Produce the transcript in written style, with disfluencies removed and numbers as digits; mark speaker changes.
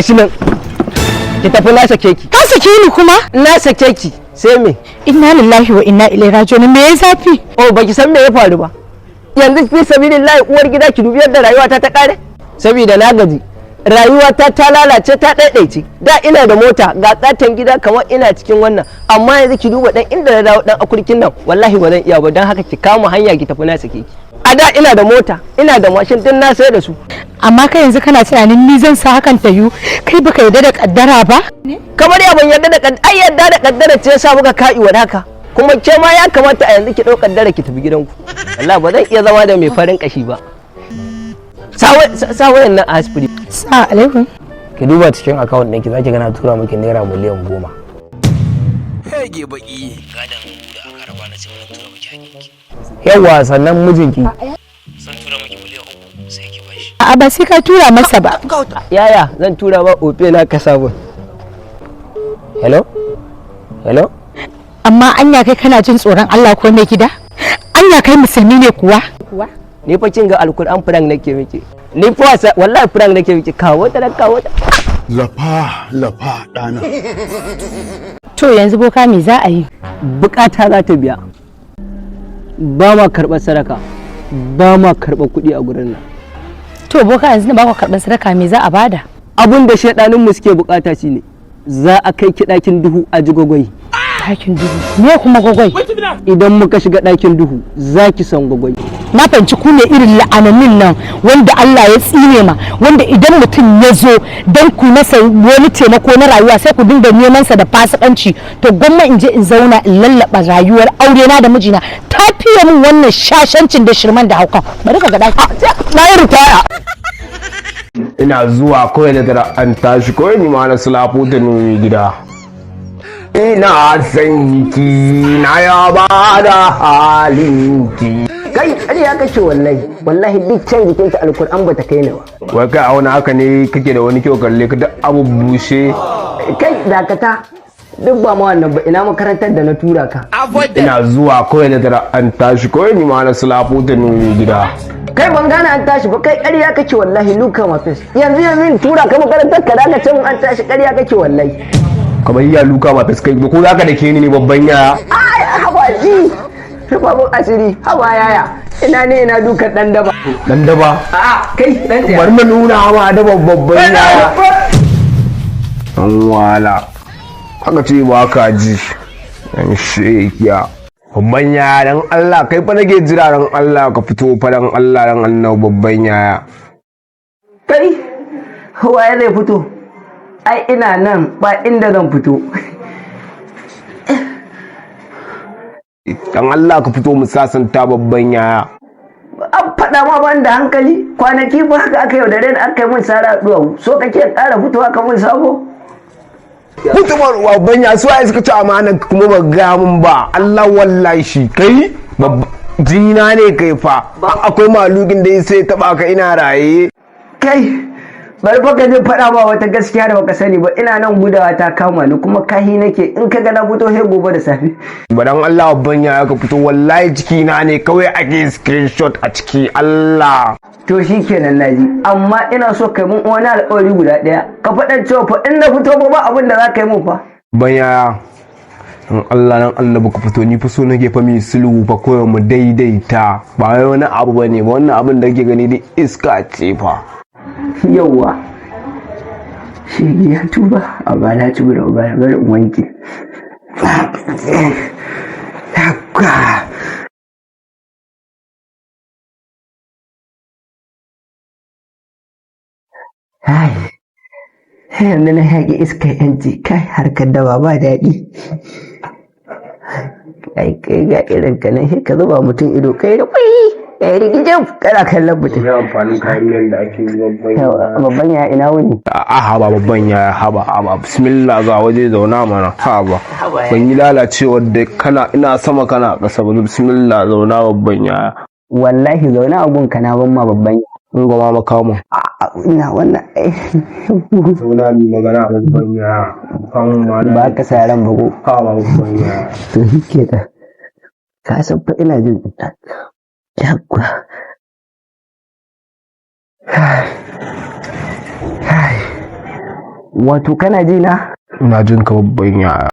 Speaker 1: Gashi nan, ki tafi, na sake ki.
Speaker 2: Ka sake ni kuma?
Speaker 1: Na sake ki, sai me?
Speaker 2: Inna lillahi wa inna ilaihi raji'un. Me ya zafi?
Speaker 1: Oh, baki san me ya faru ba. Yanzu fi sabilillahi, uwar gida, ki dubi yadda rayuwata ta kare. Saboda na gaji, rayuwata ta lalace, ta ɗaiɗaice. Da ina da mota, ga katon gida, kamar ina cikin wannan, amma yanzu ki duba dan inda na dawo, dan akurkin nan. Wallahi ba zan iya ba. Don haka ki kama hanya ki tafi, na sake ki. A da ina da mota, ina da mashin, din na sayar da su.
Speaker 2: Amma kai yanzu kana tunanin ni zan sa hakan ta yiwu? Kai baka yarda da kaddara ba?
Speaker 1: Kamar ya ban yarda da kaddara? Ai yarda da kaddara ce yasa muka ka'i wa haka. Kuma ke ma ya kamata a yanzu ki ɗau kaddara ki tafi gidanku. Wallahi ba zan iya zama da mai farin kashi ba. Sa wayan nan a asibiti.
Speaker 2: Sa alaikum.
Speaker 3: Ki duba cikin account ɗinki, zaki ga na tura miki naira miliyan 10.
Speaker 4: Hege baki. Gadon da aka raba na sai mun tura miki hakinki.
Speaker 3: Yawa, sannan mijinki
Speaker 4: Sun tura miki miliyan 3, sai ki bashi.
Speaker 2: A'a, ba sai ka tura masa ba.
Speaker 1: Yaya zan tura ba ofe na ka sabon.
Speaker 3: Hello, hello.
Speaker 2: Amma anya kai kana jin tsoron Allah ko, mai gida? Anya kai musulmi ne kuwa?
Speaker 1: Ni fa kin ga, alkur'an prank nake miki. Ni fa wasa, wallahi prank nake miki. Kawo ta nan, kawo ta.
Speaker 5: Lafa lafa ɗana.
Speaker 2: To yanzu boka, me za a yi?
Speaker 1: Bukata za ta biya. Ba ma karɓar sadaka, ba ma karɓar kuɗi a gurin nan.
Speaker 2: To boka, yanzu na ba ku karɓar sadaka, me za a bada?
Speaker 1: Abin da shaidanin mu suke bukata shine za a kai ki ɗakin duhu a ji gwagwai.
Speaker 2: Ɗakin duhu? Me kuma gwagwai?
Speaker 1: Idan muka shiga ɗakin duhu, za ki san gwagwai.
Speaker 2: Na fahimci, ku ne irin la'anannin nan wanda Allah ya tsine ma, wanda idan mutum ya zo don ku masa wani taimako na rayuwa, sai ku dinga neman sa da fasikanci. To gwamma in je in zauna in lallaba rayuwar aure na da mijina, ta fiye min wannan shashancin da shirman da haukan. Bari ka ga daki.
Speaker 1: Na yi ritaya.
Speaker 6: Ina zuwa kawai da tara an tashi, kawai ni ma na sulafo da nuni gida. Ina san ki, na ya ba da halinki.
Speaker 1: Kai, ƙarya kake. Wallahi wallahi duk can jikinta, alkur'an bata kai ni ba.
Speaker 6: Wai kai, a wani haka ne kake da wani kyau? Kalle ka, duk abu bushe.
Speaker 1: Kai dakata, duk ba ma wannan ba, ina makarantar da na tura ka?
Speaker 6: Ina zuwa kawai da tara an tashi, kawai ni ma na sulafo da nuni gida.
Speaker 1: Kai, ban gane an tashi ba. Kai, ƙarya kake wallahi. Look at my face. Yanzu yanzu in tura ka makarantar ka, da ka ce mun an tashi? Ƙarya kake wallahi.
Speaker 6: Kamar iya luka ma kai ko za ka da ke ni ne, babban yaya?
Speaker 1: Ai haba ji, rufa mun asiri. Haba yaya, ina ne ina dukan dan daba?
Speaker 6: Dan daba?
Speaker 1: A'a, kai dan tsaya.
Speaker 6: Bari mu nuna ma daba, babban yaya. An wala haka ce ba ka ji yan shekiya. Babban yaya, dan Allah, kai fa nake jira. Dan Allah ka fito fa, dan Allah, dan Allah, babban yaya.
Speaker 1: Kai, waye zai fito? Ai ina nan, ba inda zan fito.
Speaker 6: Dan Allah ka fito mu sasanta, babban yaya.
Speaker 1: An faɗa ma ban da hankali. Kwanaki ba haka aka yaudare ni, aka yi mun sara duwawu. So kake ƙara fitowa ka mun sabo?
Speaker 6: Mutumar babban yaya, su waye suka ci amanan kuma ba ga mun ba? Allah wallahi shi kai jina ne kai fa. Akwai malugin da sai taba ka ina raye.
Speaker 1: Kai, bari fa ka je faɗa ma wata gaskiya da baka sani ba. Ina nan, gudawa ta kama ni, kuma kahi nake. In ka ga na fito, sai gobe da safe.
Speaker 6: Badan Allah, babban yaya, ka fito wallahi. Ciki na ne kawai ake screenshot a ciki, Allah.
Speaker 1: To shi kenan, naji, amma ina so kai mun wani alƙawari guda ɗaya. Ka faɗan cewa fa in na fito ba, ba abin da za ka yi mun fa.
Speaker 6: Babban yaya, in Allah nan Allah baka fito, ni fa so nake fa mu sulhu fa, koyo mu daidaita. Ba wai wani abu bane ba. Wannan abin da kake gani dai iska ce fa.
Speaker 1: Yauwa, shi ya tuba, amma na ci gudu ba. Bari in wanke. Yakwa. Ai, yanzu na yaƙi iskar yanci. Kai, harkar daba ba daɗi. Ai kai, ga irin ka nan, sai ka zuba mutum ido, kai da kwai, kai rigijin kana kallon mutum.
Speaker 6: Amfanin kayan miyan da ake yi, babban
Speaker 1: Babban ya, ina wuni?
Speaker 6: A haba, babban yaya, haba haba, bismillah, ga waje, zauna mana. Haba, ban yi lalacewar da kana ina sama kana ƙasa ba. Bismillah, zauna, babban yaya.
Speaker 1: Wallahi zaune a gunka na ban ma, babban ya.
Speaker 6: In goma makamu.
Speaker 1: A'a, ina wannan ai.
Speaker 6: Zauna mi magana, babban yaya, kamun ma.
Speaker 1: Ba ka sa ran bago.
Speaker 6: Haba, babban yaya.
Speaker 1: To shi ke da ka san fa ina jin yakwa. Ai. Ai. Wato kana ji na?
Speaker 6: Ina jin ka, babban yaya.